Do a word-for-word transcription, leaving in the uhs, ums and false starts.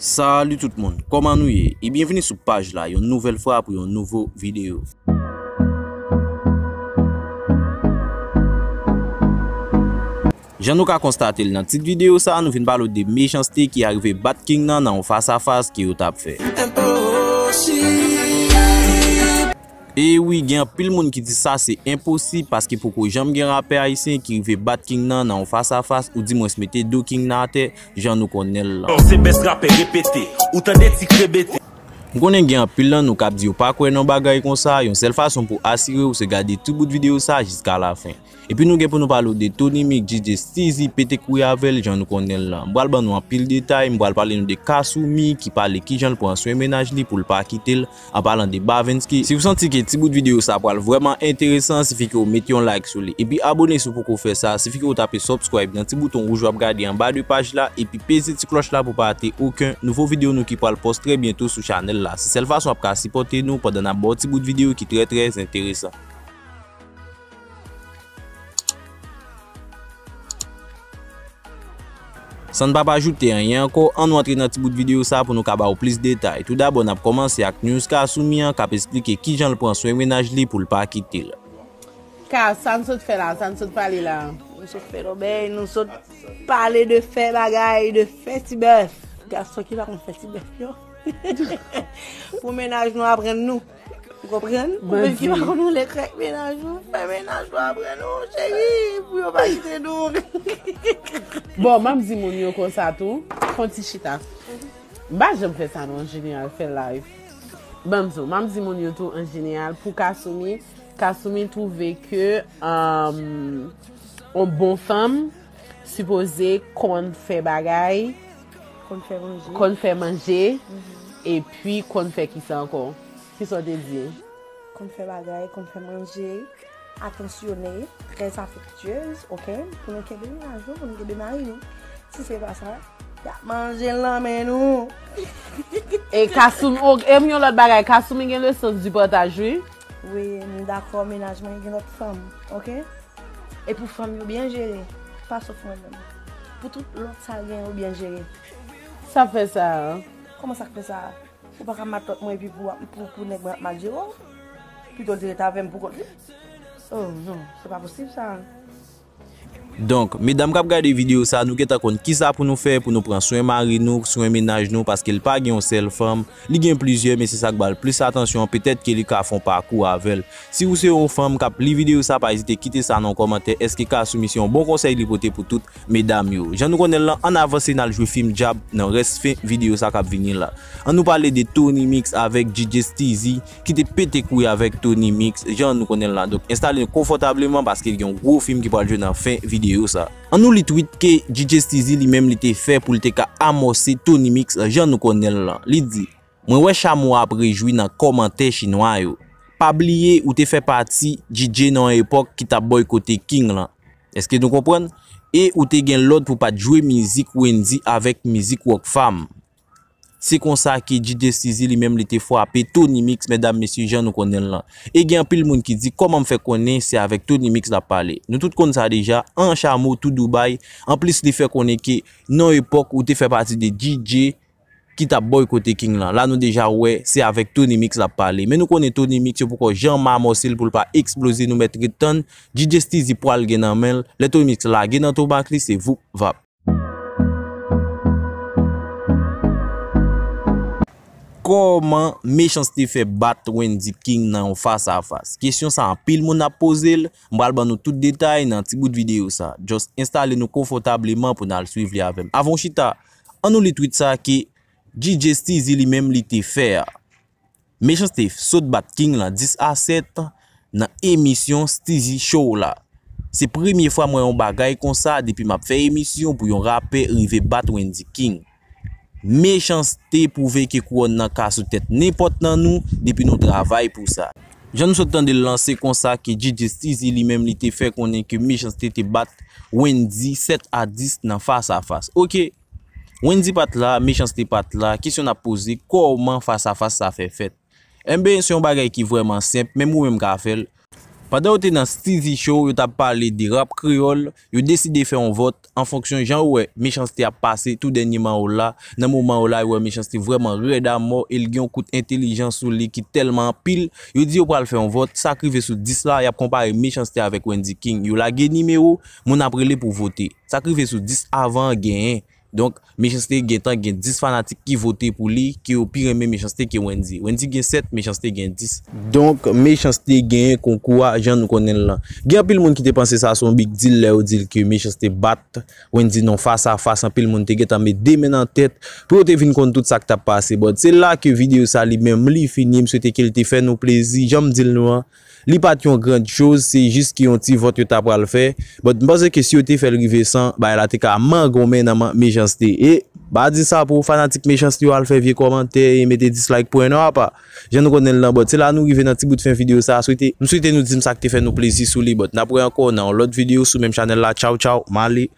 Salut tout moun, kòman nou ye? E byenvini sou paj la yon nouvèl fwa pou yon nouvo videyo. Jan nou ka konstate l nan tit videyo sa, nou vin pale w de Mechanste ki arive bat King nan nan yon fas a fas ke yo t ap fè. E wi, gen anpil moun ki di sa se enposib paske poko janm gen rapè ayisyen ki rive bat King nan nan yon fas a fas oudimwens mete do King nan atè jan nou konnen l lan. Se bèst rapè repete, ou tande ti krebete. M konnen gen anpil nan nou k ap di yo pa kwè nan bagay konsa, yon sèl fason pou asire w se gade tout bout videyo sa jiska lafen. Epi nou gen pou nou pale w de Tony Mix, D J Steezy pete kouri avè l jan nou konnen l lan. M pral ban nou anpil detay, m pral pale nou de Kasumi ki pale kijan l pran swen mennaj li pou l pa kite l, an palan de Bavenski. Si w santi ke ti bout videyo sa pral vrèman enteresan, sifi ke w mete yon like sou li. Epi abone si w poko fè sa, sifi ke w tape subscribe nan ti bouton wouj w ap gade anba de paj la, epi peze ti klòch la pou pa rate okenn nouvo videyo nou ki pral post trè byento sou chanèl la. Se sèl fason w ap ka sipòte nou pandan n ap ba w ti bout videyo ki trè trè enteresan. San n p ap ajoute anyen ankò, ann nou antre nan ti bout videyo sa pou nou ka ba w plis detay. Toudabò, n ap kòmanse ak news Kasumi an k ap esplike kijan l pran swen mennaj li pou l pa kite l. Ka, sa n sot fè la, sa n sot pale la. Nou sot fè lòbèy, nou sot pale de fè bagay, de fè ti bèf. Gason ki pa konn fè ti bèf yo. Pou mennaj nou aprann nou. Ou konprann? Ou menm ki pa konn woule krèk mennaj ou, fè mennaj ou aprann ou, cheri, pou yo pa kite nou. Bon, m ap di moun yo konsa tou, fè yon ti chita. M pa janm fè sa non, an jeneral, fè live. Ban m di w, m ap di moun yo tou, an jeneral, pou Kasumi, Kasumi twouve ke, um, yon bon fanm sipoze konn fè bagay, Konn fè manje. Konn fè manje, epi konn fè kisa ankò? Kisa w te di? Konn fè bagay, konn fè manje, atansyone, trè afektyez, oke? Pou nou kenbe mennaj nou, pou nou kenbe mari nou. Si se pa sa, y ap manje l nan men nou. E Kasumi, o, e yon lòt bagay, Kasumi gen le sens du partage, wi. Wi, m dakò, mennaj mwen gen lòt fanm, oke? E pou fanm yo byen jere, pa sof mwen menm. Pou tout lòt sa l gen yo byen jere. Sa fè sa a? Kòman sa k fè sa a? Ou pa ka matant mwen epi pou, pou, pou nèg mwen ap mal jere w? Pito l te ret avè m pou kont li? Oh non, se pa posib sa. Donk, medam k ap gade videyo sa, nou gentan konn kisa pou nou fè pou nou pran swen mari nou, swen mennaj nou, paske l pa gen yon sèl fanm, li gen plizyè, men se sa k ba l plis atansyon, petèt ke li ka fè yon pakou avè l. Si ou se yon fanm k ap li videyo sa, pa ezite kite sa nan yon kòmantè, èske Kasumi se yon bon konsèy li pote pou tout medam yo? Jan nou konnen l lan, ann avanse n al jwe fim dyab nan rès fen videyo sa k ap vini la. Ann nou pale de Tony Mix avèk D J Steezy ki te pete kouri avèk Tony Mix, jan nou konnen l la. Donk, enstale nou konfòtableman paske gen yon gwo fim ki pral jwe nan fen videyo sa. Ann nou li tweet ke D J Steezy li menm li te fè pou l te ka amòse Tony Mix, jan nou konnen l lan. Li di, "Mwen wè chamo ap rejwi nan kòmantè chinwa yo. Pa bliye ou te fè pati D J nan yon epòk ki t ap bòykote King lan. Èske nou konprann? E ou te gen lòd pou pa t jwe mizik Wendyy avèk mizik Rockfam." Se konsa ke D J Steezy li menm li te frape Tony Mix, medam, mesye, jan nou konnen l lan. E gen anpil moun ki di, "Kòman m fè konnen se avèk Tony Mix l ap pale?" Nou tout konn sa deja, an chamo tou Dubai. Anplis, li fè konnen ke nan yon epòk ou te fè pati de D J ki t ap bòykote King lan. La nou deja wè se avèk Tony Mix l ap pale. Men nou konnen Tony Mix yo poko janm amòse l pou l pa eksploze, nou mèt ret tann. D J Steezy pral gen nan men l. Lè Tony Mix lage nan tobak li, se voup vap. Kòman Mechanste fè bat Wendyy King nan yon fas a fas? Kesyon sa anpil moun ap poze l. M pral ban nou tout detay nan ti bout videyo sa. Just enstale nou konfòtableman pou n al swiv li avè m. Avan w chita, ann nou li tweet sa ke D J Steezy li menm li te fè a. Mechanste sot bat King lan dis a sèt nan emisyon Steezy Show la. Se premye fwa m wè yon bagay konsa depi m ap fè emisyon pou yon rapè rive bat Wendyy King. Mechanste pwouve ke kouwòn nan ka sou tèt nenpòt nan nou depi nou travay pou sa. Jan nou sot tande l lan, se konsa ke D J Steezy li menm li te fè konnen ke Mechanste te bat Wendyy sèt a dis nan fas a fas. Oke, Wendyy pa t la, Mechanste pa t la, kesyon n ap poze, kòman fas a fas sa fè fèt? Enben, se yon bagay ki vrèman senp, menm ou menm ka fè l. Pandan yo te nan Steezy Show, yo t ap pale de rap kreyòl, yo deside fè yon vòt an fonksyon jan yo wè Mechanste ap pase tou dènyèman yo la. Nan moman yo la, yo wè Mechanste vrèman rèd a mò e l gen yon kout entèlijans sou li ki tèlman anpil. Yo di yo pral fè yon vòt, sa k rive sou dis la, y ap konpare Mechanste avèk Wendy King. Yo lage nimewo, moun ap rele pou vote. Sa k rive sou dis avan an genyen. Donk, Mechanste gentan gen dis fanatik ki vote pou li, ke yo pi renmen Mechanste ke Wendy. Wendy gen sèt, Mechanste gen dis. Donk, Mechanste genyen konkou a, jan nou konnen l lan. Gen anpil moun ki te panse sa se yon big deal lè yo di l ke Mechanste bat Wendy nan fas a fas. Anpil moun te gentan met de men nan tèt pou yo te vin konn tout sa k t ap pase. But se la ke videyo sa li menm li fini. M swete ke l te fè nou plezi. Jan m di l nou an, li pa t yon grann choz, se jis ke yon ti vòt yo ta pral fè. But m panse ke si yo te fè l rive san, bagay la te ka mangonmen nan men Mechanste. E pa di sa pou fanatik Mechanste yo al fè vye kòmantè e mete dislike pou en an apa. Jan nou konnen l lan, but se la nou rive nan ti bout fen videyo sa. Swete, m swete nou di m sa k te fè nou plezi sou li, but n ap wè ankò nan yon lòt videyo sou menm chanèl la. Tchaw, tchaw, m ale.